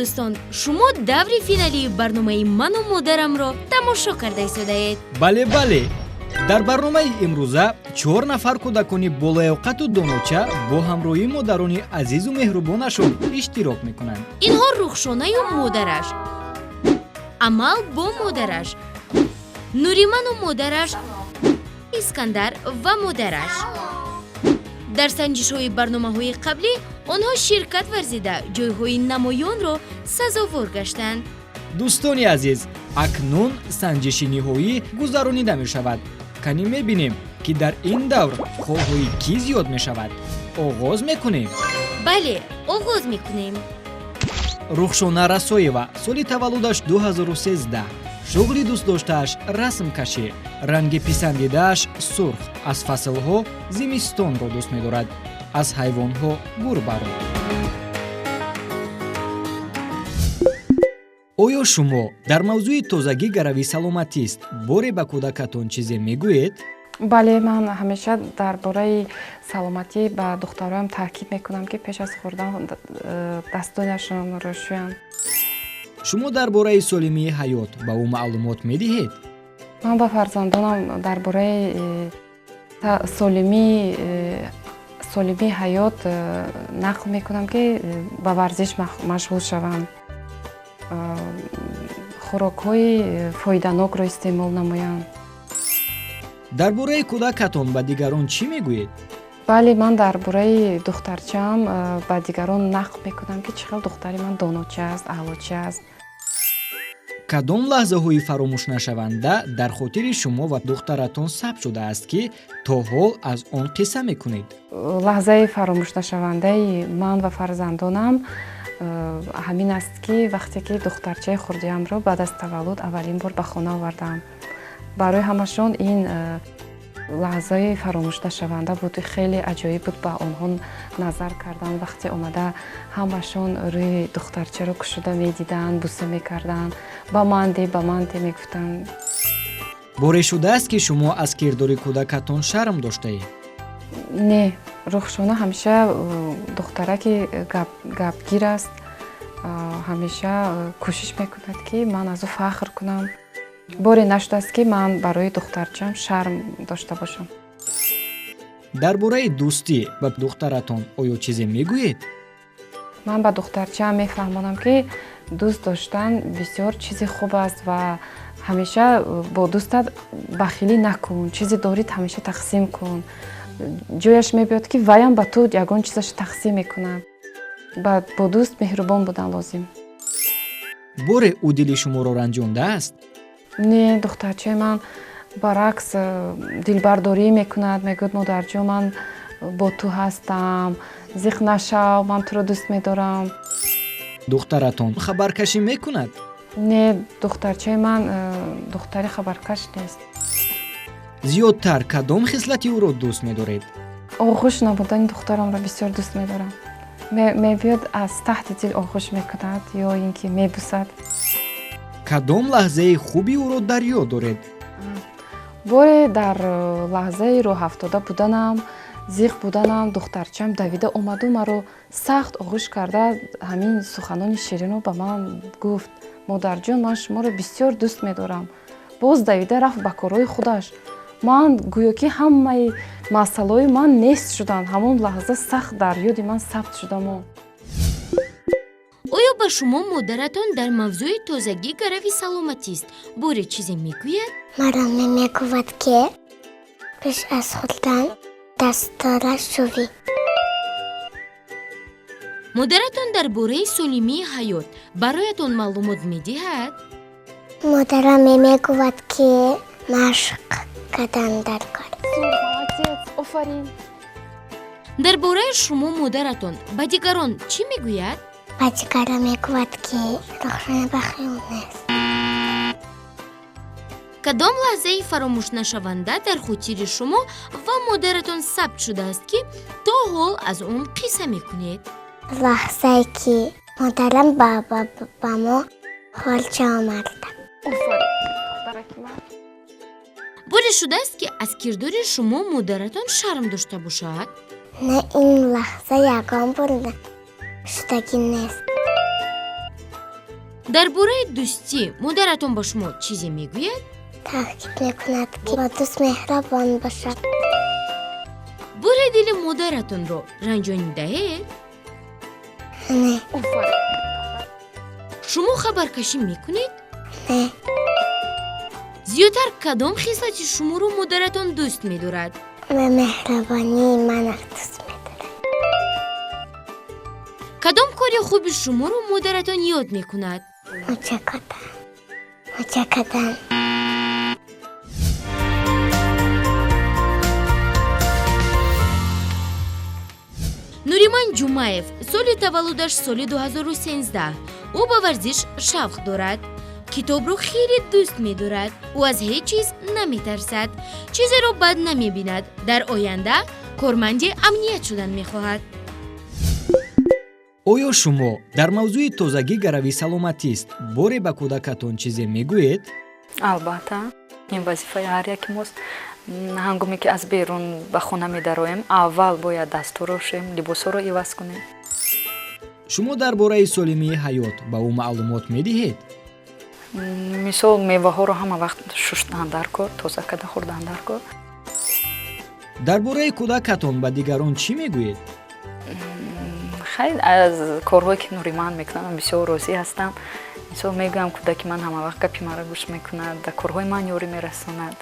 Дӯстон, шумо даври финалии барномаи «Ману модарамро» тамошо карда истодаед. Бале, бале, дар барномаи имрӯза чор нафар кӯдакони болаёқату доноча бо ҳамроҳии модарони азизу меҳрубонашон иштирок мекунанд. Инҳо Рухшонаю модараш, Амал бо модараш, Нуриману модараш, Искандар ва модараш. Дар санҷишҳои барномаҳои қаблӣ онҳо ширкат варзида, ҷойҳои намоёнро сазовор гаштанд. Дӯстони азиз, акнун санҷиши ниҳоӣ гузаронида мешавад. Канӣ мебинем, ки дар ин давр холҳои кӣ зиёд мешавад. Оғоз мекунем. Бале, оғоз мекунем. Рухшона Расоева, соли таваллудаш 2013, шуғли дӯстдоштааш расмкашӣ, ранги писандидааш сурх, аз фаслҳо зимистонро дӯст медорад, аз ҳайвонҳо гурбаро. Оё шумо дар мавзӯи тозагӣ гарави саломатист боре ба кӯдакатон чизе мегӯед? Бале, ман ҳамеша дар бораи саломатӣ ба духтароям таъкид мекунам, ки пеш аз хӯрдан дастонашонро шӯянд. Шумо дар бораи солимии ҳаёт ба ӯ маълумот медиҳед? Ман ба фарзандонам дар бораи солимии ҳаёт нақл мекунам, ки ба варзиш машғул шаванд, хӯрокҳои фоиданокро истеъмол намоянд. Дар бораи кӯдакатон ба дигарон чӣ мегӯед? Бале, ман дар бораи духтарчаам ба дигарон нақл мекунам, ки чӣ хел духтари ман доноча аст, аълоча аст. Кадом лаҳзаҳои фаромӯшнашаванда дар хотири шумо ва духтаратон сабт шудааст, ки то ҳол аз он қисса мекунед? Лаҳзаи фаромӯшнашавандаи ман ва фарзандонам ҳамин аст, ки вақте ки духтарчаи хурдиамро баъд аз таваллуд аввалин бор ба хона овардам, барои ҳамашон ин лаҳзаи фаромӯшнашаванда буд. Хеле аҷоиб буд ба онҳо назар кардан, вақте омада ҳамашон рӯи духтарчаро кушода медиданд, буса мекарданд, ба ман де, ба ман де мегуфтанд. Боре шудааст, ки шумо аз кирдори кӯдакатон шарм доштаед? Не, Рухшона ҳамеша духтараки гапгир аст, ҳамеша кӯшиш мекунад, ки ман аз ӯ фахр кунам. Боре нашудааст, ки ман барои духтарчам шарм дошта бошам. Дар бораи дӯстӣ ба духтаратон оё чизе мегӯед? Ман ба духтарчаам мефаҳмонам, ки дӯст доштан бисёр чизи хуб аст ва ҳамеша бо дӯстат бахилӣ накун, чизе дорид, ҳамеша тақсим кун. Ҷояш мебиёд, ки ваям ба ту ягон чизашо тақсим мекунад. Бо дӯст меҳрубон будан лозим. Боре ӯ дили шуморо ранҷондааст? Не, духтарчаи ман баръакс дилбардорӣ мекунад, мегӯяд: «Модарҷон, ман бо ту ҳастам, зиқ нашав, ман туро дӯст медорам». Духтаратон хабаркашӣ мекунад? Не, духтарчаи ман духтари хабаркаш нест. Зиёдтар кадом хислати ӯро дӯст медоред? Оғӯш намудани духтарамро бисёр дӯст медорам. Мебиёд, аз таҳти дил оғӯш мекунад ё ин ки мебусад. Кадом лаҳзаи хуби ӯро дар ёд доред? Боре дар лаҳзаи роҳафтода буданам, зиқ буданам, духтарчам давида омаду маро сахт оғӯш карда, ҳамин суханони ширинро ба ман гуфт: «Модарҷон, ман шуморо бисёр дӯст медорам». Боз давида рафт ба корҳои худаш. Ман гӯё ки ҳамаи масъалаҳои ман нест шуданд. Ҳамон лаҳза сахт дар ёди ман сабт шуда монд. Оё ба шумо модаратон дар мавзӯи тозагӣ гарави саломатист боре чизе мегӯяд? Маро мегӯяд, ки пеш аз хӯрдан дастора шӯвӣ. Модаратон дар бораи солимии ҳаёт бароятон маълумот медиҳад? Модарам мегӯяд, ки машқ кардан дар кор. Молодец, офарин. Дар бораи шумо модаратон ба дигарон чӣ мегӯяд? Ба дигарон мегӯяд, ки Рухшона бахил нест. Кадом лаҳзаи фаромӯшнашаванда дар хотири шумо ва модаратон сабт шудааст, ки то ҳол аз он қисса мекунед? Лаҳзае ки модарам ба мо холча омарда. Офарин, духтараки ман. Боре шудааст, ки аз кирдори шумо модаратон шарм дошта бошад? Не, ин лаҳза ягон бор шудагӣ нест. Дар бораи дӯстӣ модаратон ба шумо чизе мегӯяд? Таъкид мекунад, ки ба дӯст меҳрабон бошад. Боре дили модаратонро ранҷонидаед? Не. Шумо хабаркашӣ мекунед? Не. Зиёдтар кадом хислати шуморо модаратон дӯст медорад? Ба меҳрабонии мана дӯст медорад. Кадом кори хуби шуморо модаратон ёд мекунад? Мӯча кардан. Мӯча кардан. Нуриман Ҷумаев, соли таваллудаш соли 2013. Ӯ ба варзиш шавқ дорад. Китобро хеле дӯст медорад. Ӯ аз ҳеҷ чиз наметарсад, чизеро бад намебинад. Дар оянда корманди амният шудан мехоҳад. Оё шумо дар мавзӯи тозагӣ гарави саломатист боре ба кӯдакатон чизе мегӯед? Албатта, ин вазифаи ҳар яки мост. Ҳангоме ки аз берун ба хона медароем, аввал бояд дастҳоро шӯем, либосҳоро иваз кунем. Шумо дар бораи солимии ҳаёт ба ӯ маълумот медиҳед? Мисол, меваҳоро ҳама вақт шуштан дар кор, тоза карда хӯрдан дар кор. Дар бораи кӯдакатон ба дигарон чӣ мегӯед? Хайр, аз корҳое ки Нуриман мекунад, ман бисёр розӣ ҳастам. Мисол, мегӯям, кӯдаки ман ҳама вақт гапи маро гӯш мекунад, дар корҳои ман ёрӣ мерасонад.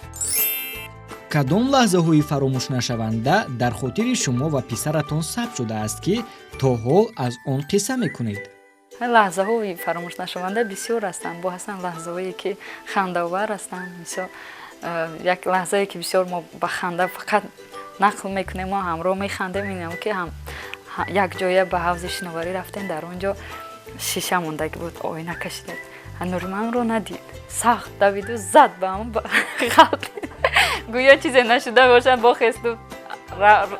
Кадом лаҳзаҳои фаромӯшнашаванда дар хотири шумо ва писаратон сабт шудааст, ки то ҳол аз он қисса мекунед? Лаҳзаҳои фаромӯшнашаванда бисёр ҳастанд. Бо ҳастанд лаҳзаҳое ки хандаовар ҳастанд. Мисол, як лаҳзае ки бисёр мо ба ханда фақат нақл мекунем, мо ҳамроҳ механдем, инам ки якҷоя ба ҳавзи шиноварӣ рафтем, дар он ҷо шиша мондагӣ буд, оина кашидем. Нуриманро надид, сахт давиду зад ба ҳам ғалт, гӯё чизе нашуда бошад, бохесту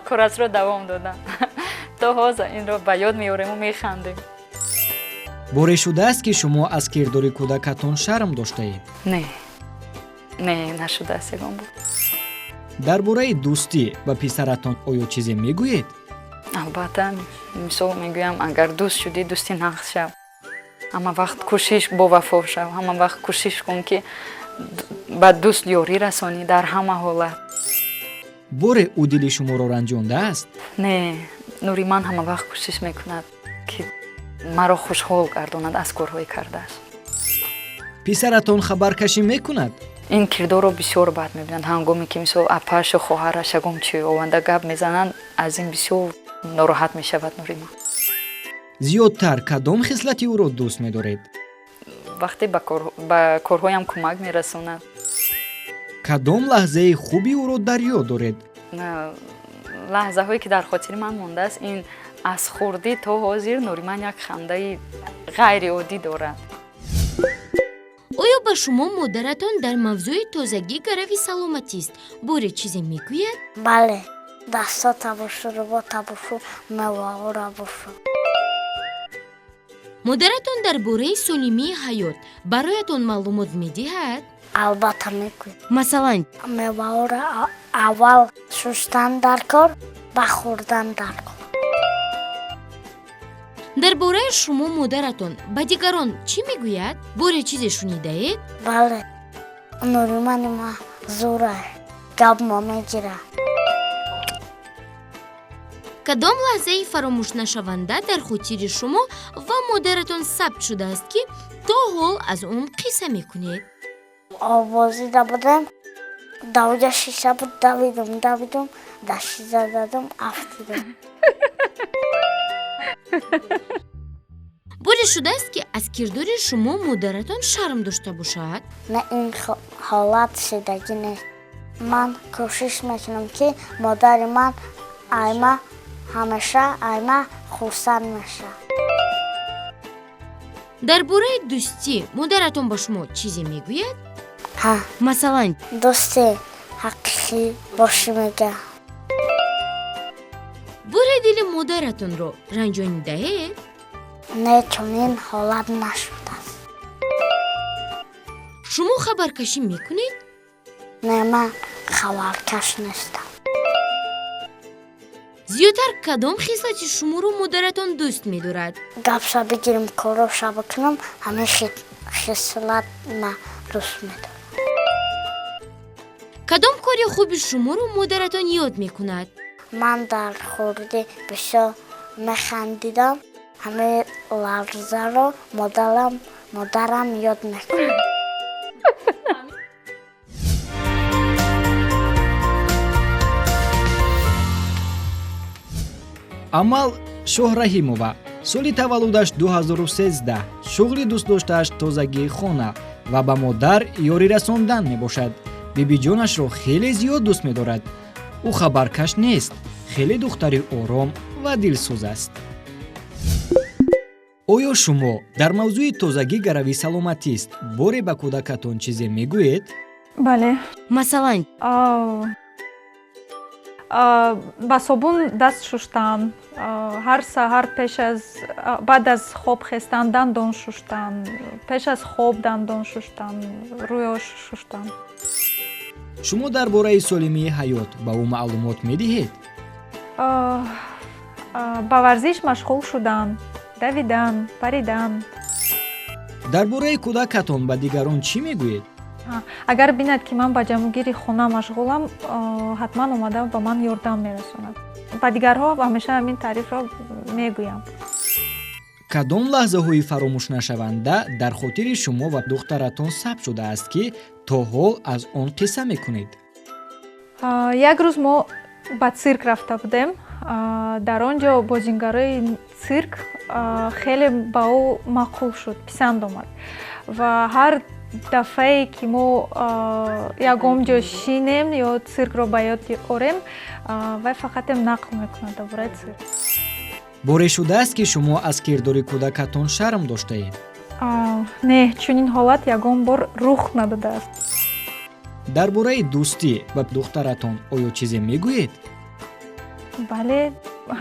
корашро давом додам. То ҳозир инро ба ёд меорему механдем. Боре шудааст, ки шумо аз кирдори кӯдакатон шарм доштаед? Не, не, нашудааст ягон бор. Дар бораи дӯстӣ ба писаратон оё чизе мегӯед? Албатта, мисол мегӯям, агар дӯст шудӣ, дӯсти нағз шав, ҳама вақт кӯшиш бовафо шав, ҳама вақт кӯшиш кун, ки ба дӯст ёрӣ расонӣ дар ҳама ҳолат. Боре ӯ дили шуморо ранҷондааст? Не, Нуриман ҳама вақт кӯшиш мекунад, ки маро хушҳол гардонад аз корҳои кардааш. Писаратон хабаркашӣ мекунад? Ин кирдорро бисёр бад мебинад. Ҳангоме ки мисол апашу хоҳараш ягон чи ованда гап мезананд, аз ин бисёр нороҳат мешавад Нуриман. Зиёдтар кадом хислати ӯро дӯст медоред? Вақте ба корҳоям кӯмак мерасонад. Кадом лаҳзаи хуби ӯро дар ёд доред? Лаҳзаҳое ки дар хотири ман мондааст, ин аз хурдӣ то ҳозир Нуриман як хандаи ғайриоддӣ дорад. Оё ба шумо модаратон дар мавзӯи тозагӣ гарави саломатист боре чизе мегӯяд? Бале, дастҳота бушу, рӯбота бушу, меваҳоро бушу. Модаратон дар бораи солимии ҳаёт бароятон маълумот медиҳад? Албатта, мегӯяд. Масалан? Меваҳоро аввал шуштан дар кор, ба хӯрдан дар кор. Дар бораи шумо модаратон ба дигарон чӣ мегӯяд? Боре чизе шунидаед? Бале, Нуримани ма зура, гап мо мегирад. Кадом лаҳзаи фаромӯшнашаванда дар хотири шумо ва модаратон сабт шудааст, ки то ҳол аз он қисса мекунед? Оббозида будем, давида шиша буд, давидум, давидум, дар шиша задум, афтидум. Боре шудааст, ки аз кирдори шумо модаратон шарм дошта бошад? Не, ин ҳолат шидагӣ нест. Ман кӯшиш мекунам, ки модари ман айма ҳамеша айма хурсанд мешавад. Дар бораи дӯстӣ модаратон ба шумо чизе мегӯяд? Ҳа. Масалан? Дӯсти ҳақиқӣ бошӣ, мегӯяд. Боре дили модаратонро ранҷонидаед? Не, чунин ҳолат нашудааст. Шумо хабаркашӣ мекунед? Не, ман хабаркаш нестам. Зиёдтар кадом хислати шуморо модаратон дӯст медорад? Гапша бигирам, короша бикунам, ҳамин хислат ма дӯст медорам. Кадом кори хуби шуморо модаратон ёд мекунад? Ман дар хурдӣ бисёр механдидам, ҳамин лаҳзаро модарам ёд мекунад. Амал Шоҳраҳимова, соли таваллудаш 2013, шуғли дӯстдоштааш тозагии хона ва ба модар ёрӣ расондан мебошад. Бибиҷонашро хеле зиёд дӯст медорад. Ӯ хабаркаш нест, хеле духтари ором ва дилсӯз аст. Оё шумо дар мавзӯи тозагӣ гарави саломатист боре ба кӯдакатон чизе мегӯед? Бале. Масалан? Ба собун даст шуштан, ҳар саҳар баъд аз хоб хестан дандон шуштан, пеш аз хоб дандон шуштан, рӯё шуштан. Шумо дар бораи солимии ҳаёт ба ӯ маълумот медиҳед? Ба варзиш машғул шудан, давидан, паридан. Дар бораи кӯдакатон ба дигарон чӣ мегӯед? Агар бинад, ки ман ба ҷамъгири хона машғулам, ҳатман омада ба ман ёрдам мерасонад. Ба дигарҳо ҳамеша ҳамин таърифро мегӯям. Кадом лаҳзаҳои фаромӯшнашаванда дар хотири шумо ва духтаратон сабт шудааст, ки то ҳол аз он қисса мекунед? Як рӯз мо ба цирк рафта будем. Дар он ҷо бозингарои цирк хеле ба ӯ маъқул шуд, писанд омад. Ва ҳар дафъае ки мо ягон ҷо шинем ё циркро ба ёд орем, вай фақатем нақл мекунад дар бораи цирк. Боре шудааст, ки шумо аз кирдори кӯдакатон шарм доштаед? Не, чунин ҳолат ягон бор рух надодааст. Дар бораи дӯстӣ ба духтаратон оё чизе мегӯед? Бале,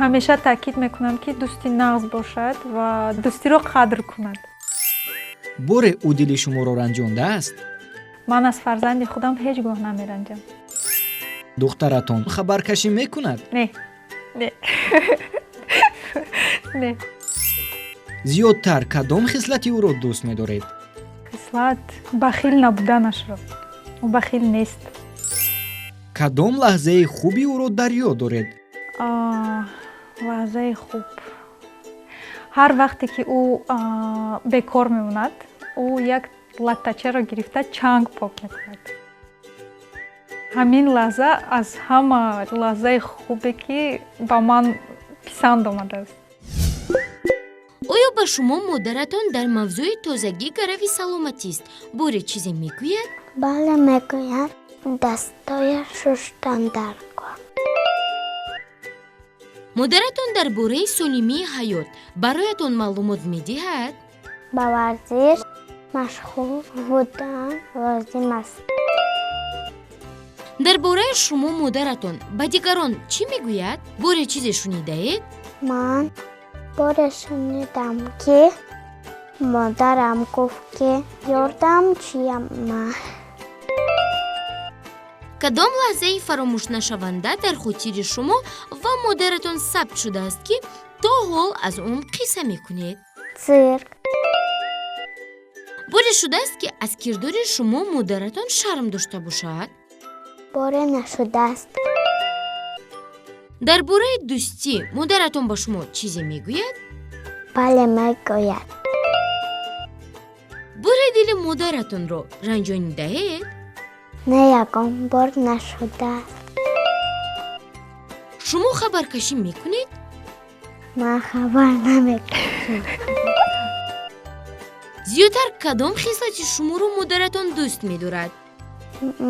ҳамеша таъкид мекунам, ки дӯстӣ нағз бошад ва дӯстиро қадр кунад. Боре ӯ дили шуморо ранҷондааст? Ман аз фарзанди худам ҳеҷ гоҳ намеранҷам. Духтаратон хабаркашӣ мекунад? Не, не, не. Зиёдтар кадом хислати ӯро дӯст медоред? Хислат бахил набуданашро. Ӯ бахил нест. Кадом лаҳзаи хуби ӯро дар ёд доред? Лаҳзаи хуб, ҳар вақте ки ӯ бекор мемонад, ӯ як латтачаро гирифта чанг пок мекунад. Ҳамин лаҳза аз ҳама лаҳзаи хубе, ки ба ман писанд омадааст. Оё ба шумо модаратон дар мавзӯи тозагӣ гарави саломатист боре чизе мегӯяд? Бале, мегӯяд, дастоя шуштан дар кор. Модаратон дар бораи солимии ҳаёт бароятон маълумот медиҳад? Ба варзиш машғул будан лозим аст. Дар бораи шумо модаратон ба дигарон чӣ мегӯяд? Боре чизе шунидаед? Ман боре шунидам, ки модарам гуфт, ки ёрдам чиям ман. Кадом лаҳзаи фаромӯшнашаванда дар хотири шумо ва модаратон сабт шудааст, ки то ҳол аз он қисса мекунед? Цирк. Боре шудааст, ки аз кирдори шумо модаратон шарм дошта бошад? Боре нашудааст. Дар бораи дӯстӣ модаратон ба шумо чизе мегӯяд? Бале, мегӯяд. Боре дили модаратонро ранҷонидаед? Не, ягон бор нашудааст. Шумо хабаркашӣ мекунед? Ман хабар намекашам. Зиёдтар кадом хислати шуморо модаратон дӯст медорад?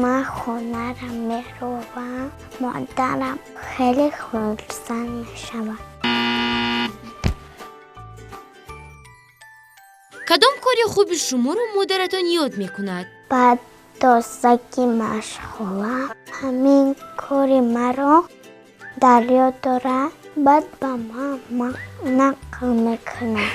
Ман хонаро меровам, модарам хеле хурсанд мешавад. Кадом кори хуби шуморо модаратон ёд мекунад? Ба тозагӣ машғулам, ҳамин кори маро дар ёд дорад, баъд ба ман нақл мекунад.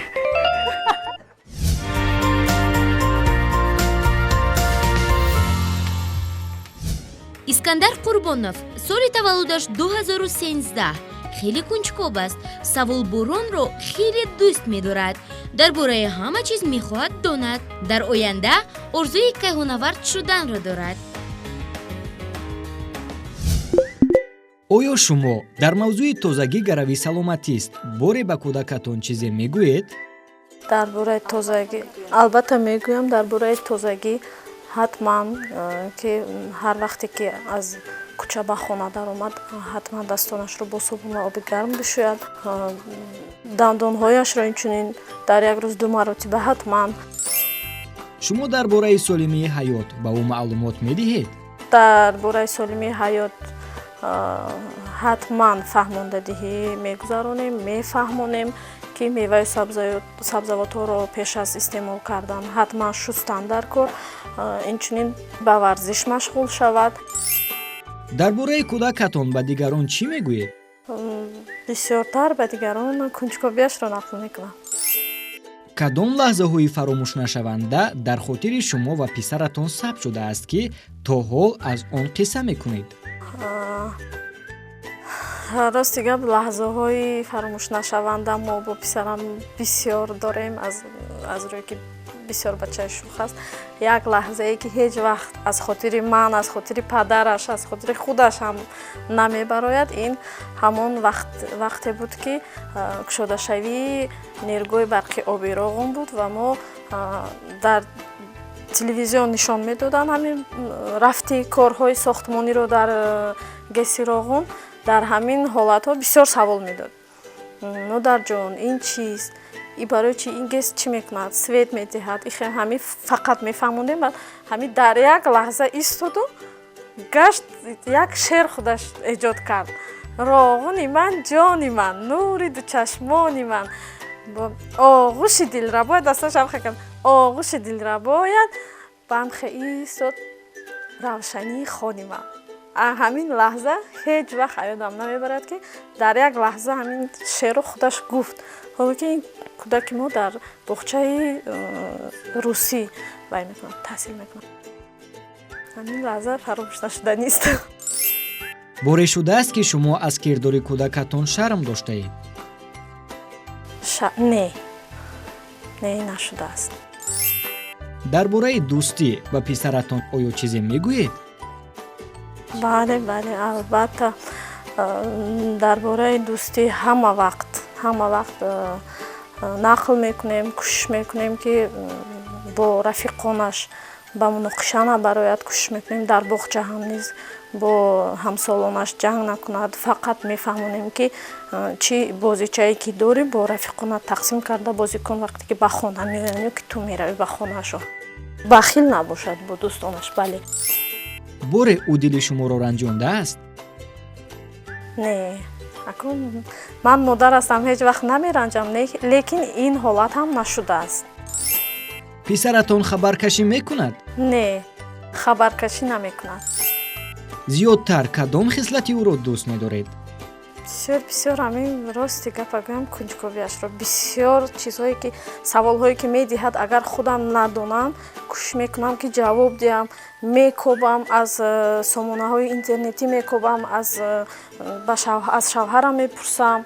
Искандар Қурбонов, соли таваллудаш 2013, Хеле кунҷков аст, саволборонро хеле дӯст медорад, дар бораи ҳама чиз мехоҳад донад. Дар оянда орзуи кайҳонавард шуданро дорад. Оё шумо дар мавзӯи тозагӣ гарави саломатист боре ба кӯдакатон чизе мегӯед? Дар бораи тозагӣ албатта мегӯям. Дар бораи тозагӣ ҳатман, ки ҳар вақте ки аз кӯча ба хона даромад, ҳатман дастонашро бо собун ва оби гарм бишӯяд, дандонҳояшро инчунин дар як рӯз ду маротиба ҳатман. Шумо дар бораи солимии ҳаёт ба ӯ маълумот медиҳед? Дар бораи солимии ҳаёт ҳатман фаҳмондадиҳӣ мегузаронем, мефаҳмонем, ки меваю сабзавотҳоро пеш аз истеъмол кардан ҳатман шустан дар кор, инчунин ба варзиш машғул шавад. Дар бораи кӯдакатон ба дигарон чӣ мегӯед? Бисёртар ба дигарон кунҷкобиашро нақл мекунам. Кадом лаҳзаҳои фаромӯшнашаванда дар хотири шумо ва писаратон сабт шудааст, ки то ҳол аз он қисса мекунед? Рости гап, лаҳзаҳои фаромӯшнашаванда мо бо писарам бисёр дорем, аз рӯе ки бисёр бачаи шӯх аст. Як лаҳзае ки ҳеҷ вақт аз хотири ман, аз хотири падараш, аз хотири худаш ҳам намебарояд, ин ҳамон вақте буд, ки кушодашавии нерӯгоҳи барқи оби Роғун буд ва мо дар телевизион нишон медоданд ҳамин рафти корҳои сохтмониро дар ГЭСи Роғун. Дар ҳамин ҳолатҳо бисёр савол медод: модарҷон, ин чист, и барои чи, ин ГЭС чӣ мекунад, свет медиҳад? Ҳамин фақат мефаҳмондем. Баъд ҳамин дар як лаҳза истоду гашт, як шеър худаш эҷод кард: Роғуни ман, ҷони ман, нури дучашмони ман, оғӯши дилрабояд. Дасташ ҳамхе кард, оғӯши дилрабояд, бамхе истод равшании хони ман. Ҳамин лаҳза ҳеҷ вақт ёдам намебарад, ки дар як лаҳза ҳамин шеърро худаш гуфт, ҳоло ки ин кӯдаки мо дар боғчаи русӣ вай мекунад, таҳсил мекунад. Ҳамин лаҳза фаромӯш нашуданист. Боре шудааст, ки шумо аз кирдори кӯдакатон шарм доштаед? Не, не, нашудааст. Дар бораи дӯстӣ ба писаратон оё чизе мегӯед? Бале, бале, албатта, дар бораи дӯстӣ ҳама вақт, ҳама вақт нақл мекунем. Кӯшиш мекунем, ки бо рафиқонаш ба муноқиша набарояд. Кӯшиш мекунем, дар боғча ҳам низ бо ҳамсолонаш ҷанг накунад. Фақат мефаҳмонем, ки чӣ бозичае ки дорӣ, бо рафиқонат тақсим карда бозӣ кун, вақте ки ба хона меоянд ё ки ту меравӣ ба хонаашон, бахил набошад бо дӯстонаш, бале. Боре ӯ дили шуморо ранҷондааст? Не, акун ман модар ҳастам, ҳеҷ вақт намеранҷам, лекин ин ҳолат ҳам нашудааст. Писаратон хабаркашӣ мекунад? Не, хабаркашӣ намекунад. Зиёдтар кадом хислати ӯро дӯст медоред? Бисёр, бисёр, ҳамин рости гапа гӯям, кунҷковиашро. Бисёр чизҳое ки, саволҳое ки медиҳад, агар худам надонам, кӯшиш мекунам, ки ҷавоб диҳам. Мекобам, аз сомонаҳои интернетӣ мекобам, аз шавҳарам мепурсам,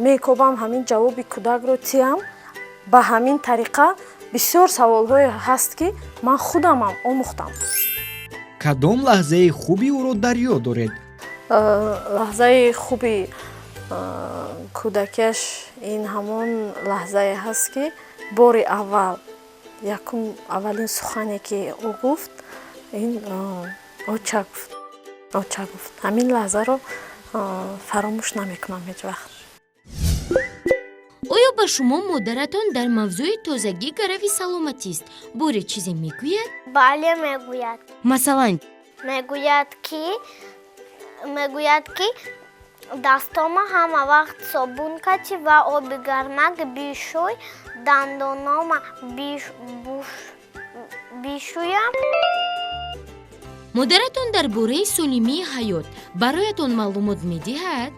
мекобам, ҳамин ҷавоби кӯдакро тиям. Ба ҳамин тариқа бисёр саволҳое ҳаст, ки ман худамам омӯхтам. Кадом лаҳзаи хуби ӯро дар ёд доред? Лаҳзаи хуби кӯдакиаш ин ҳамон лаҳзае ҳаст, ки бори аввал, якум, аввалин сухане ки ӯ гуфт, ин оча гуфт, оча гуфт. Ҳамин лаҳзаро фаромӯш намекунам ҳеҷ вақт. Оё ба шумо модаратон дар мавзӯи тозагӣ гарави саломатист боре чизе мегӯяд? Бале, мегӯяд. Масалан? Мегӯяд, ки дастома ҳама вақт собун качи ва оби гармак бишӯй, дандонома бишӯям. Модаратон дар бораи солимии ҳаёт бароятон маълумот медиҳад?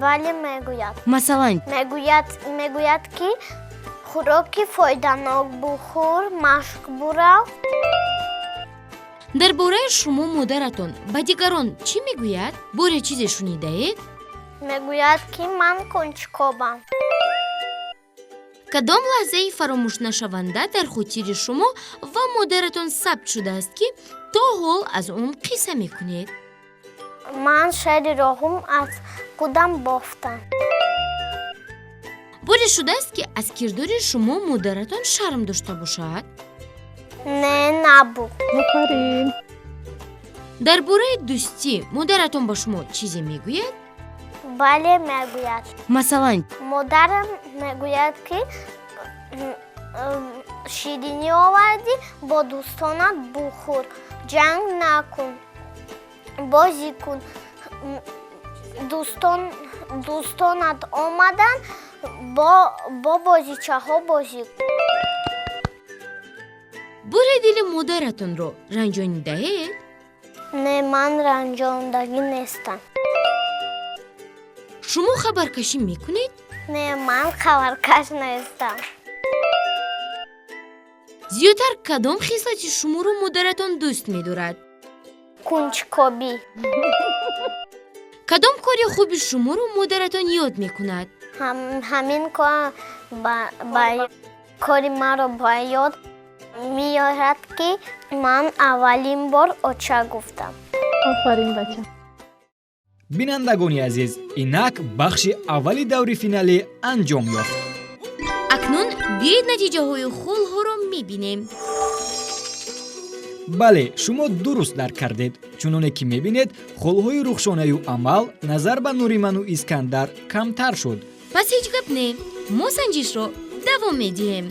Бале, мегӯяд. Масалан? Мегӯяд, ки хӯроки фоиданок бухӯр, машқ бурав. Дар бораи шумо модаратон ба дигарон чӣ мегӯяд? Боре чизе шунидаед? Мегӯяд, ки ман кунҷкобам. Кадом лаҳзаи фаромӯшнашаванда дар хотири шумо ва модаратон сабт шудааст, ки то ҳол аз он қисса мекунед? Ман шери роҳум аз худам бофтам. Боре шудааст, ки аз кирдори шумо модаратон шарм дошта бошад? Не, набуд. Офарин. Дар бораи дӯстӣ модаратон ба шумо чизе мегӯяд? Бале, мегӯяд. Масалан? Модарам мегӯяд, ки ширинӣ овардӣ, бо дӯстонат бухӯр, ҷанг накун, бозӣ кун. Дӯстонат омадан, бо бозичаҳо бозӣ кун. Боре дили модаратонро ранҷонидаед? Не, ман ранҷондагӣ нестам. Шумо хабаркашӣ мекунед? Не, ман хабаркаш нестам. Зиёдтар кадом хислати шуморо модаратон дӯст медорад? Кунҷкобӣ. Кадом кори хуби шуморо модаратон ёд мекунад? Ҳамин кори маро ба ёд меорад, ки ман аввалин бор оча гуфтам. Офарин, бача. Бинандагони азиз, инак бахши аввали даври финалӣ анҷом ёфт. Акнун биёед, натиҷаҳои холҳоро мебинем. Бале, шумо дуруст дарк кардед. Чуноне ки мебинед, холҳои Рухшонаю Амал назар ба Нуриману Искандар камтар шуд. Пас ҳеҷ гап не, мо санҷишро давом медиҳем.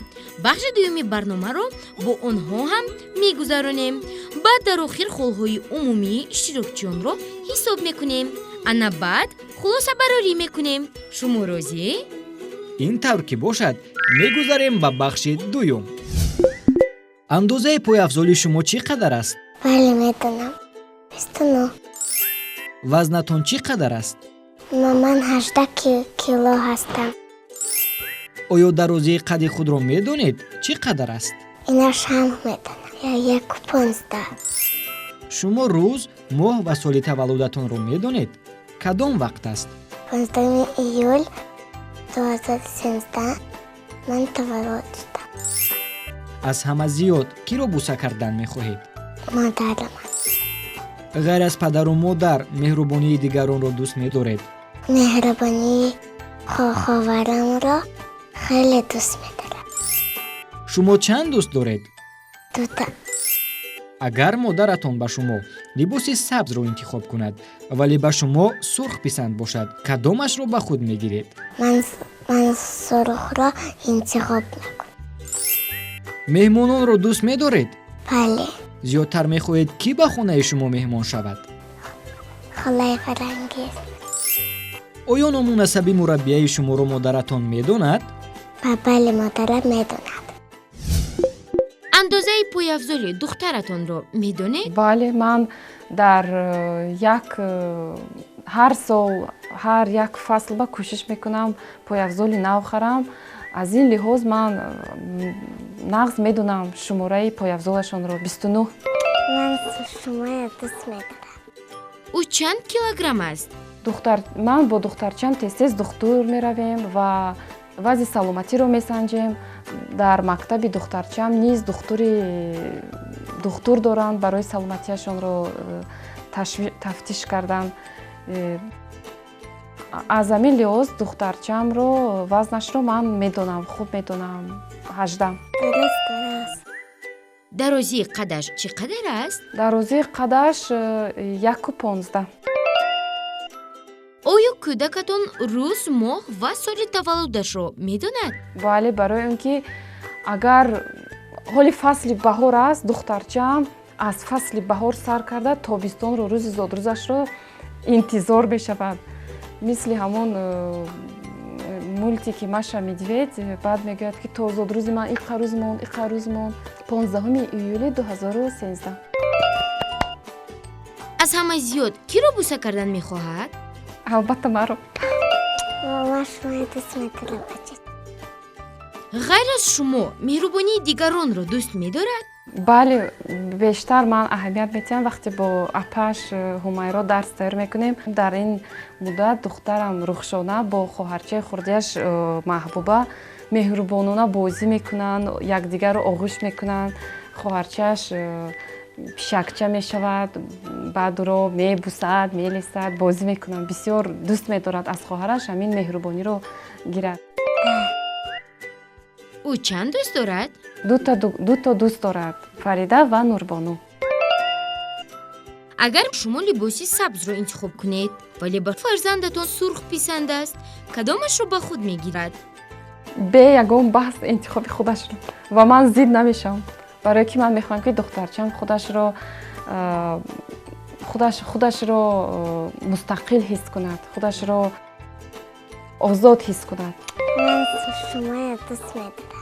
Бахши дуюми барномаро бо онҳо ҳам мегузаронем. Баъд дар охир холҳои умумии иштирокчиёнро ҳисоб мекунем. Ана баъд хулосабарорӣ мекунем. Шумо розӣ? Ин тавр ки бошад, мегузарем ба бахши дуюм. Андозаи пойафзоли шумо чӣ қадар аст? Бале, медонам, 29. Вазнатон чӣ қадар аст? Ман 18 кило ҳастам. Оё дарозии қади худро медонед, чӣ қадар аст? Инашам медонам, 1,15. Шумо рӯз, моҳ ва соли таваллудатонро медонед? Кадом вақт аст? 15 июл 2013 ман таваллуд шудам. Аз ҳама зиёд киро буса кардан мехоҳед? Модарам. Ғайр аз падару модар, меҳрубонии дигаронро дӯст медоред? Меҳрубонии ховарамро хеле дӯст медорам. Шумо чанд дӯст доред? Дута. Агар модаратон ба шумо либоси сабзро интихоб кунад, вале ба шумо сурх писанд бошад, кадомашро ба худ мегиред? Ман сурхро интихоб мекунам. Меҳмононро дӯст медоред? Бале. Зиёдтар мехоҳед, кӣ ба хонаи шумо меҳмон шавад? Холаи Фарангиз. Оё ному насаби мураббияи шуморо модаратон медонад? Бале, модарам медонад. Андозаи пойафзоли духтаратонро медонед? Бале, ман дар як ҳар сол, ҳар як фасл ба кӯшиш мекунам пойафзоли нав харам. Аз ин лиҳоз ман нағз медонам шумораи пойафзолашонро: 29. Ман шуморо дӯст медорам. Ӯ чанд килограмм аст? Духтар, ман бо духтарчам тез тез духтур меравем ва вазъи саломатиро месанҷем. Дар мактаби духтарчам низ духтур доранд барои саломатиашонро тафтиш кардан. Аз ҳамин лиҳоз духтарчамро вазнашро ман медонам, хуб медонам: 18. Дуруст, дуруст. Дарозии қадаш чӣ қадар аст? Дарозии қадаш 1,15. Оё кӯдакатон рӯз, моҳ ва соли таваллудашро медонад? Бале, барои он ки агар ҳоли фасли баҳор аст, духтарчаам аз фасли баҳор сар карда тобистонро, рӯзи зодрӯзашро интизор мешавад. Мисли ҳамон мультики Маша Медведь, баъд мегӯяд, ки то зодрӯзи ман иқа рӯз монд, иқа рӯз монд. 15 июли 2013. Аз ҳама зиёд киро буса кардан мехоҳад? Албатта, маро. Ман шуморо дӯст медорам, бача. Ғайр аз шумо меҳрубонии дигаронро дӯст медорад? Бале, бештар ман аҳамият медиҳам вақте бо апаш Ҳумайро дарс тайёр мекунем. Дар ин муддат духтарам Рухшона бо хоҳарчаи хурдиаш Маҳбуба меҳрубонона бозӣ мекунанд, якдигарро оғӯш мекунанд. Хоҳарчааш пишакча мешавад, баъд ӯро мебусад, мелесад, бозӣ мекунанд. Бисёр дӯст медорад аз хоҳараш ҳамин меҳрубониро гирад. Ӯ чанд дӯст дорад? Дуто дӯст дорад, Фарида ва Нурбону. Агар шумо либоси сабзро интихоб кунед, вале ба фарзандатон сурх писанд аст, кадомашро ба худ мегирад? Бе ягон баҳс интихоби худашро, ва ман зид намешавам, барое ки ман мехоҳам ки духтарчам худашро мустақил ҳис кунад, худашро озод ҳис кунад. Ман шуморо дӯст медорам.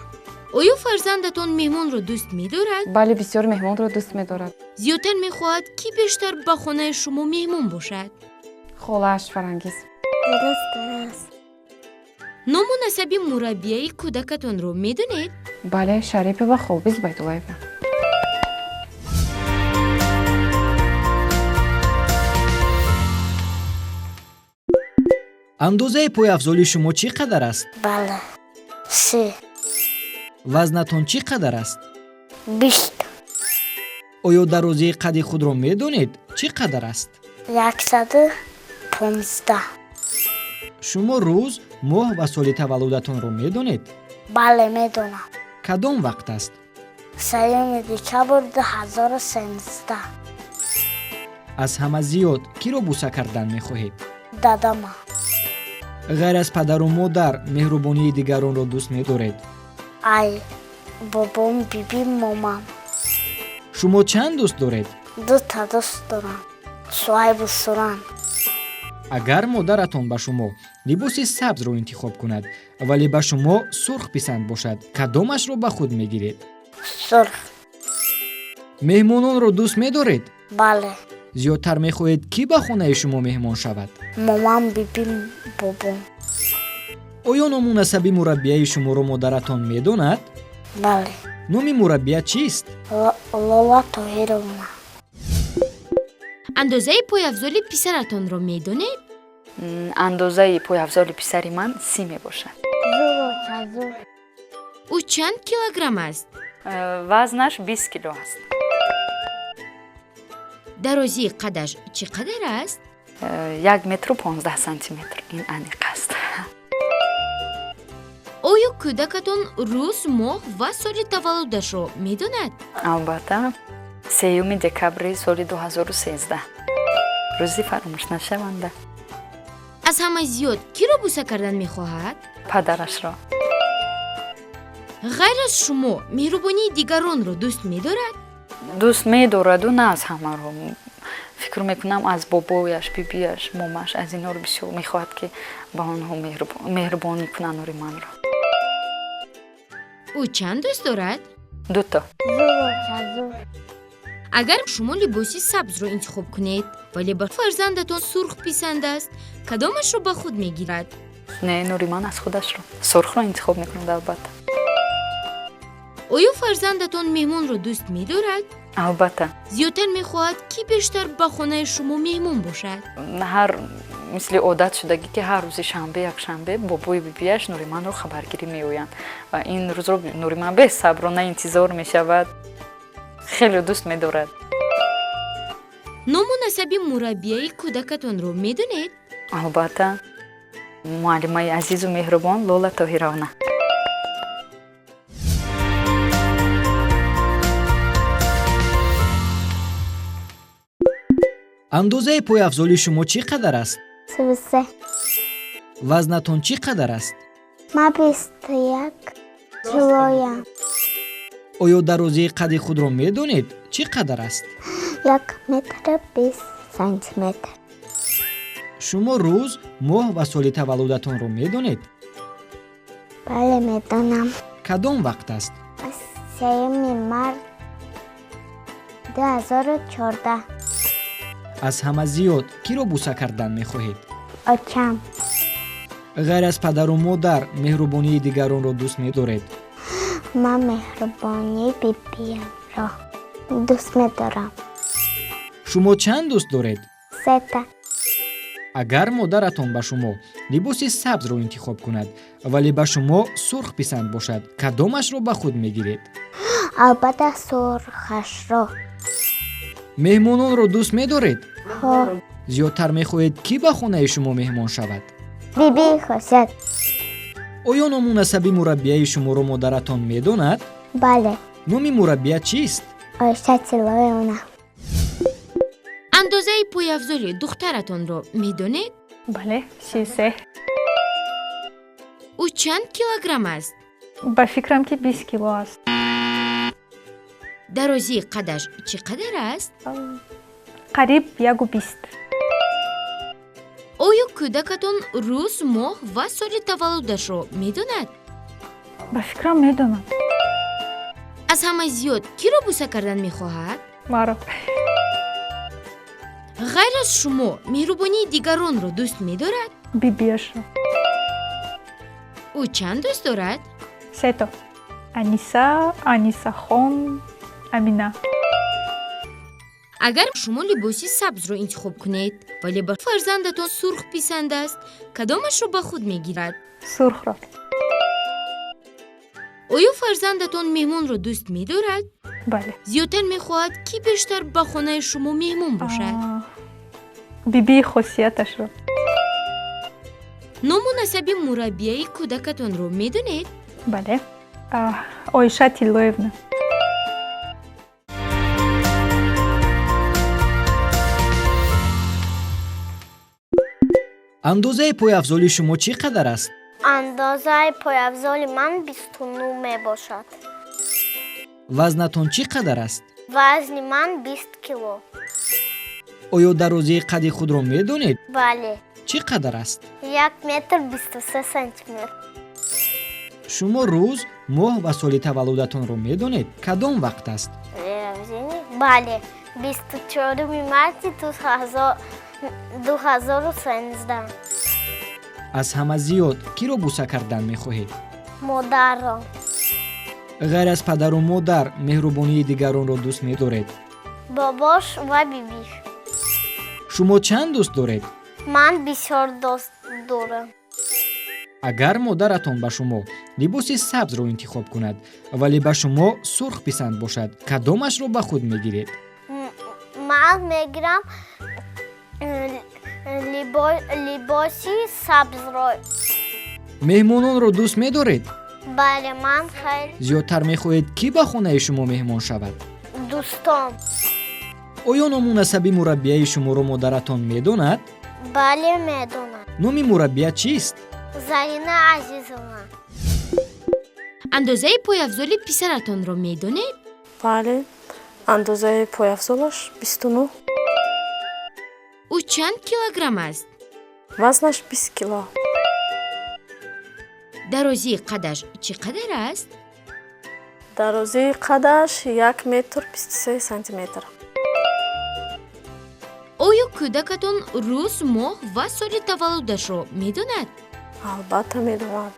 Оё фарзандатон меҳмонро дӯст медорад? Бале, бисёр меҳмонро дӯст медорад. Зиёдтар мехоҳад, ки бештар ба хонаи шумо меҳмон бошад? Холааш Фарангиз. Дуруст, дуруст. Ному насаби мураббияи кӯдакатонро медонед? Бале, Шарипова Холбиз Байдуллаевна. Андозаи пойафзоли шумо чӣ қадар аст? Бале, 30. Вазнатон чӣ қадар аст? 20. Оё дарозии қади худро медонед? Чӣ қадар аст? 115. Шумо рӯз, моҳ ва соли таваллудатонро медонед? Бале, медонам. Кадом вақт аст? 3 декабр 2013. Аз ҳама зиёд киро буса кардан мехоҳед? Дадама. Ғайр аз падару модар меҳрубонии дигаронро дӯст медоред? Ай, бобом, бибим, момам. Шумо чанд дӯст доред? Дута дӯст дорам, Суайбу Суран. Агар модаратон ба шумо либоси сабзро интихоб кунад, вале ба шумо сурх писанд бошад, кадомашро ба худ мегиред? Сурх. Меҳмононро дӯст медоред? Бале. Зиёдтар мехоҳед, кӣ ба хонаи шумо меҳмон шавад? Момам, бибим, бобом. Оё ному насаби мураббияи шуморо модаратон медонад? Бале. Номи мураббия чист? Лола Тоҳировна. Андозаи пойафзоли писаратонро медонед? Андозаи пойафзоли писари ман 30 мебошад. Ӯ чанд килограмм аст? Вазнаш 20 кило аст. Дарозии қадаш чӣ қадар аст? 1 метру 15 сантиметр. Ин аниқ аст. Оё кӯдакатон рӯз, моҳ ва соли таваллудашро медонад? Албатта, 3 декабри соли 2013. Рӯзи фаромӯшнашаванда. Аз ҳама зиёд киро буса кардан мехоҳад? Падарашро. Ғайр аз шумо меҳрубонии дигаронро дӯст медорад? Дӯст медораду на аз ҳамаро. Фикр мекунам аз бобояш, бибиаш, момаш, аз инҳоро бисёр мехоҳад, ки ба онҳо меҳрубонӣ кунанд Нуриманро. Ӯ чанд дӯст дорад? Дуто. Агар шумо либоси сабзро интихоб кунед, вале ба фарзандатон сурх писанд аст, кадомашро ба худ мегирад? Не, Нуриман аз худашро сурхро интихоб мекунад, албатта. Оё фарзандатон меҳмонро дӯст медорад? Албатта. Зиёдтар мехоҳад, ки бештар ба хонаи шумо меҳмон бошад? Ҳар мисли одат шудагӣ, ки ҳар рӯзи шанбе, якшанбе бобои бибиаш Нуриманро хабаргирӣ меоянд ва ин рӯзро Нуриман бесаброна интизор мешавад. Хеле дӯст медорад. Ному насаби мураббияи кӯдакатонро медонед? Албатта, муаллимаи азизу меҳрубон Лола Тоҳировна. Андозаи пойафзоли шумо чӣ қадар аст? 33. Вазнатон чӣ қадар аст? Ман 21 килоям. Оё дарозии қади худро медонед? Чӣ қадар аст? 1 метр 20 сантиметр. Шумо рӯз, моҳ ва соли таваллудатонро медонед? Бале, медонам. Кадом вақт аст? 3 март 2014. Аз ҳама зиёд киро буса кардан мехоҳед? Очам. Ғайр аз падару модар меҳрубонии дигаронро дӯст медоред? Ман меҳрубонии бибиямро дӯст медорам. Шумо чанд дӯст доред? Сета. Агар модаратон ба шумо либоси сабзро интихоб кунад, вале ба шумо сурх писанд бошад, кадомашро ба худ мегиред? Албатта, сурхашро. Меҳмононро дӯст медоред? Ҳо. Зиёдтар мехоҳед, кӣ ба хонаи шумо меҳмон шавад? Бибии Хосият. Оё ному насаби мураббияи шуморо модаратон медонад? Бале. Номи мураббия чист? Оиша Тиллоевна. Андозаи пойафзоли духтаратонро медонед? Бале, 33. Ӯ чанд килограмм аст? Ба фикрам, ки 20 кило аст. Дарозии қадаш чӣ қадар аст? Қариб 1,20. Оё кӯдакатон рӯз, моҳ ва соли таваллудашро медонад? Ба фикрам, медонад. Аз ҳама зиёд киро бӯса кардан мехоҳад? Маро. Ғайр аз шумо меҳрубонии дигаронро дӯст медорад? Бибиашро. Ӯ чанд дӯст дорад? Сето: Аниса, Анисахон, Амина. Агар шумо либоси сабзро интихоб кунед, вале ба фарзандатон сурх писанд аст, кадомашро ба худ мегирад? Сурхро. Оё фарзандатон меҳмонро дӯст медорад? Бале. Зиёдтар мехоҳад, кӣ бештар ба хонаи шумо меҳмон бошад? Бибии Хосияташро. Ному насаби мураббияи кӯдакатонро медонед? Бале, Оиша Тиллоевна. Андозаи пойафзоли шумо чӣ қадар аст? Андозаи пойафзоли ман 29 мебошад. Вазнатон чӣ қадар аст? Вазни ман 20 кило. Оё дарозии қади худро медонед? Бале. Чӣ қадар аст? 1 метр 23 сантиметр. Шумо рӯз, моҳ ва соли таваллудатонро медонед? Кадом вақт аст? Бале, 24-уми марти 2013. Аз ҳама зиёд киро бӯса кардан мехоҳед? Модарро. Ғайр аз падару модар меҳрубонии дигаронро дӯст медоред? Бобош ва бибиш. Шумо чанд дӯст доред? Ман бисёр дӯст дорам. Агар модаратон ба шумо либоси сабзро интихоб кунад, вале ба шумо сурх писанд бошад, кадомашро ба худ мегиред? Ман мегирам либоси сабзро. Меҳмононро дӯст медоред? Бале, ман хеле. Зиёдтар мехоҳед, кӣ ба хонаи шумо меҳмон шавад? Дӯстон. Оё ному насаби мураббияи шуморо модаратон медонад? Бале, медонад. Номи мураббия чист? Зарина Азизовна. Андозаи пойафзоли писаратонро медонед? Бале, андозаи пойафзолаш 29. Ӯ чанд килограмм аст? Вазнаш 20 кило. Дарозии қадаш чӣ қадар аст? Дарозии қадаш 1 метр 23 сантиметр. Оё кӯдакатон рӯз, моҳ ва соли таваллудашро медонад? Албатта, медонад.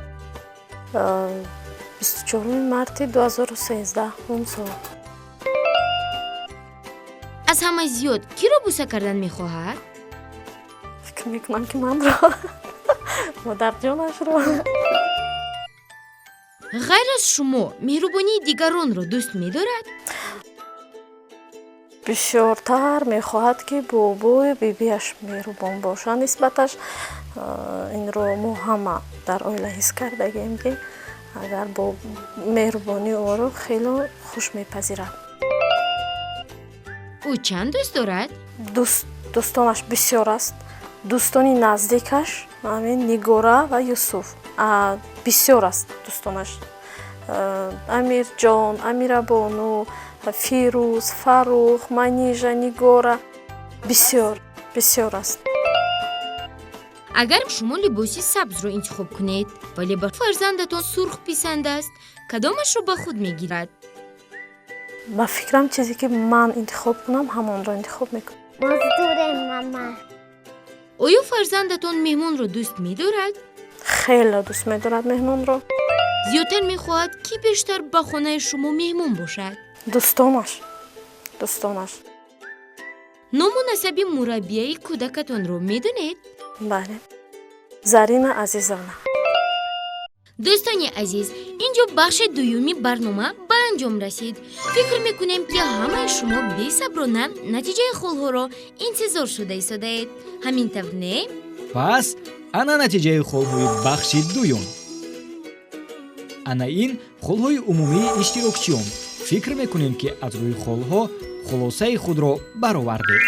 24-уми марти 2013-ум сол. Аз ҳама зиёд киро бӯса кардан мехоҳад? Фикр мекунам, ки манро, модарҷонашро. Ғайр аз шумо меҳрубонии дигаронро дӯст медорад? Бисёртар мехоҳад, ки бобою бибиаш меҳрубон бошанд нисбаташ. Инро мо ҳама дар оила ҳис кардагием, ки агар бо меҳрубонии ӯро хело хуш мепазирад. Ӯ чанд дӯст дорад? Дӯстонаш бисёр аст. Дӯстони наздикаш ҳамин Нигора ва Юсуф. Бисёр аст дӯстонаш: Амирҷон, Амирабону, Фирӯз, Фаррух, Манижа, Нигора, бисёр, бисёр аст. Агар шумо либоси сабзро интихоб кунед, вале ба фарзандатон сурх писанд аст, кадомашро ба худ мегирад? Ба фикрам, чизе ки ман интихоб кунам, ҳамонро интихоб мекунам. Маздурем, мама. Оё фарзандатон меҳмонро дӯст медорад? Хеле дӯст медорад меҳмонро. Зиёдтар мехоҳад, ки бештар ба хонаи шумо меҳмон бошад? Дӯстонаш, дӯстонаш. Ному насаби мураббияи кӯдакатонро медонед? Бале, Зарина Азизовна. Дӯстони азиз, ин ҷо бахши дуюми барнома ба анҷом расид. Фикр мекунем, ки ҳамаи шумо бесаброна натиҷаи холҳоро интизор шуда истодаед. Ҳамин тавр, не? Пас ана натиҷаи холҳои бахши дуюм. Ана ин холҳои умумии иштирокчиён. Фикр мекунем, ки аз рӯи холҳо хулосаи худро баровардед.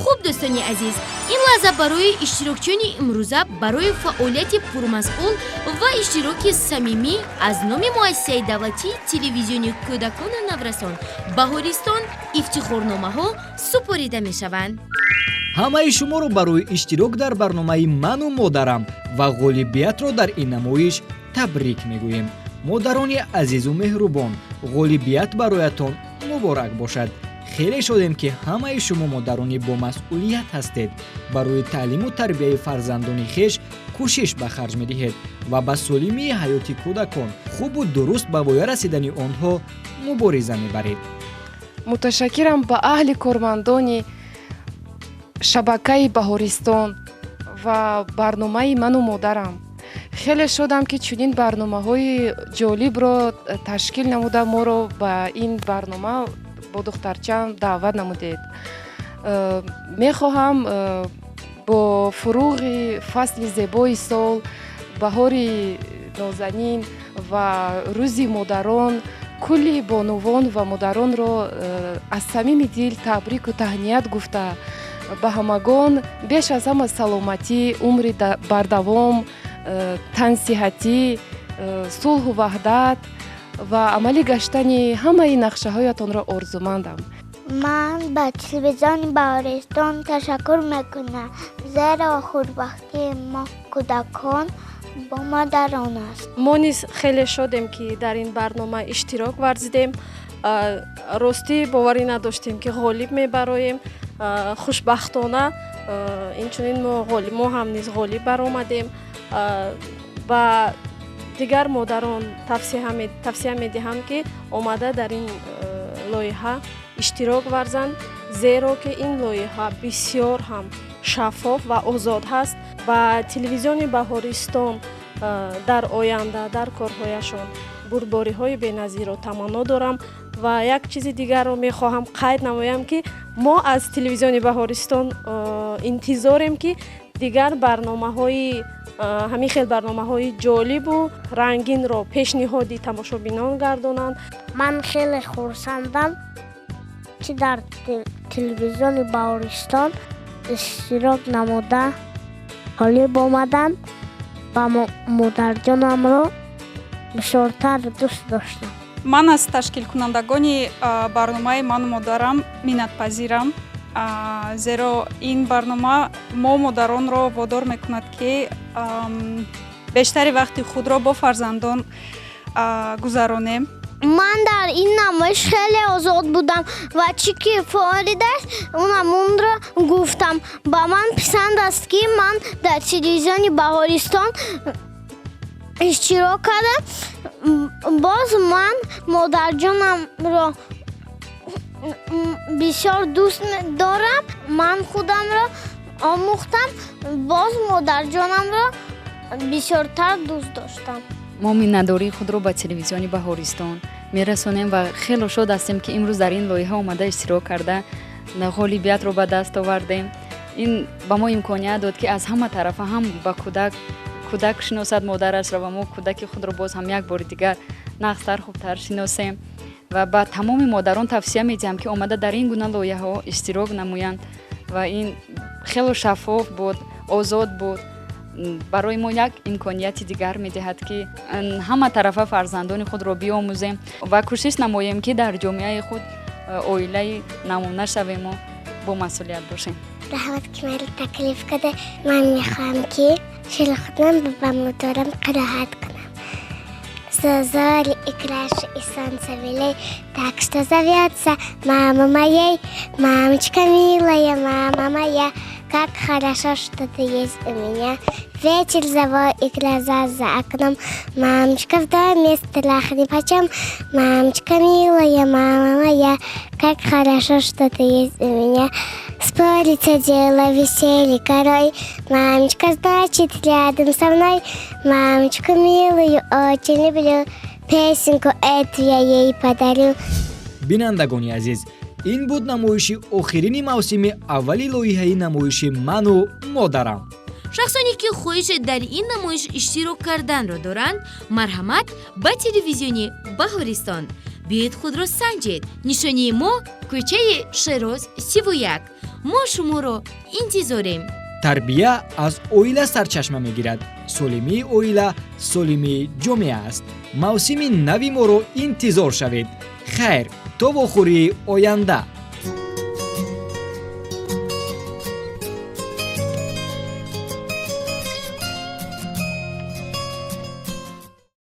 Хуб, дӯстони азиз, ин лаҳза барои иштирокчиёни имрӯза барои фаъолияти пурмасъул ва иштироки самимӣ аз номи муассисаи давлатии телевизиони кӯдакону наврасон «Баҳористон» ифтихорномаҳо супорида мешаванд. Ҳамаи шуморо барои иштирок дар барномаи «Ману модарам» ва ғолибиятро дар ин намоиш табрик мегӯем. Модарони азизу меҳрубон, ғолибият бароятон муборак бошад. Хеле шодем, ки ҳамаи шумо модарони бомасъулият ҳастед, барои таълиму тарбияи фарзандони хеш кӯшиш ба харҷ медиҳед ва ба солимии ҳаёти кӯдакон, хубу дуруст ба воя расидани онҳо мубориза мебаред. Муташаккирам ба аҳли кормандони шабакаи «Баҳористон» ва барномаи «Ману модарам». Хеле шодам, ки чунин барномаҳои ҷолибро ташкил намуда, моро ба ин барнома бо духтарчаам даъват намудед. Мехоҳам бо фуруғи фасли зебои сол, баҳори нозанин ва Рӯзи модарон кулли бонувон ва модаронро аз самими дил табрику таҳният гуфта, ба ҳамагон беш аз ҳама саломатӣ, умри бардавом, тансиҳатӣ, сулҳу ваҳдат ва амалӣ гаштани ҳамаи нақшаҳоятонро орзумандам. Ман ба телевизиони «Баҳористон» ташаккур мекунам, зеро хушбахтии мо кӯдакон бо модарон аст. Мо низ хеле шодем, ки дар ин барнома иштирок варзидем. Ростӣ, боварӣ надоштем, ки ғолиб мебароем. Хушбахтона, инчунин мо ҳам низ ғолиб баромадем. Ба дигар модарон тавсия медиҳам, ки омада дар ин лоиҳа иштирок варзанд, зеро ки ин лоиҳа бисёр ҳам шаффоф ва озод ҳаст. Ба телевизиони «Баҳористон» дар оянда дар корҳояшон бурдбориҳои беназирро таманно дорам. Ва як чизи дигарро мехоҳам қайд намоям, ки мо аз телевизиони «Баҳористон» интизорем, ки дигар барномаҳои ҳамин хел барномаҳои ҷолибу рангинро пешниҳоди тамошобинон гардонанд. Ман хеле хурсандам, ки дар телевизиони «Баҳористон» иштирок намуда ғолиб омадам ва модарҷонамро бисёртар дӯст доштам. Ман аз ташкилкунандагони барномаи «Ману модарам» миннатпазирам, зеро ин барнома мо модаронро водор мекунад, ки бештари вақти худро бо фарзандон гузаронем. Ман дар ин намоиш хеле озод будам ва чӣ ки форидаст, унамунро гуфтам. Ба ман писанд аст, ки ман дар телевизиони «Баҳористон» иштирок кардам. Боз ман модарҷонамро бисёр дӯст дорам. Ман худамро омӯхтам, боз модарҷонамро бисёртар дӯст доштам. Мо миннатдории худро ба телевизиони «Баҳористон» мерасонем ва хело шод ҳастем, ки имрӯз дар ин лоиҳа омада иштирок карда, ғолибиятро ба даст овардем. Ин ба мо имконият дод, ки аз ҳама тарафа ҳам ба кӯдак, кӯдак шиносад модарашро ва мо кӯдаки худро боз ҳам як бори дигар нағзтар, хубтар шиносем. Ва ба тамоми модарон тавсия медиҳам, ки омада дар ин гуна лоиҳаҳо иштирок намоянд. Ва ин хело шаффоф буд, озод буд, барои мо як имконияти дигар медиҳад, ки ҳама тарафа фарзандони худро биомӯзем ва кӯшиш намоем, ки дар ҷомеаи худ оилаи намуна шавему бо масъулият бошем. Раҳмат, ки маро таклиф карда. Ман мехоҳам, ки шеъри худам ба модарам қироат кунам. Зори и краше и солнце белей, так что зовется мама моей, мамочка милая, мама моя. Как хорошо, что ты есть у меня. Ветер завой и гроза за окном. Мамочка, в доме страх нипочем. Мамочка милая, мама моя, как хорошо, что ты есть у меня. Спорится дело веселье корой. Мамочка, значит, рядом со мной. Мамочку милую очень люблю. Песенку эту я ей подарю. Бинандагони азиз, ин буд намоиши охирини мавсими аввали лоиҳаи намоиши «Ману модарам». Шахсоне, ки хоҳиши дар ин намоиш иштирок карданро доранд, марҳамат ба телевизиони Баҳористон биёед, худро санҷед. Нишонии мо: кӯчаи Шероз, 31. Мо шуморо интизорем. Тарбия аз оила сарчашма мегирад. Солимии оила солимии ҷомеа аст. Мавсими нави моро интизор шавед. Хайр, то вохӯрии оянда.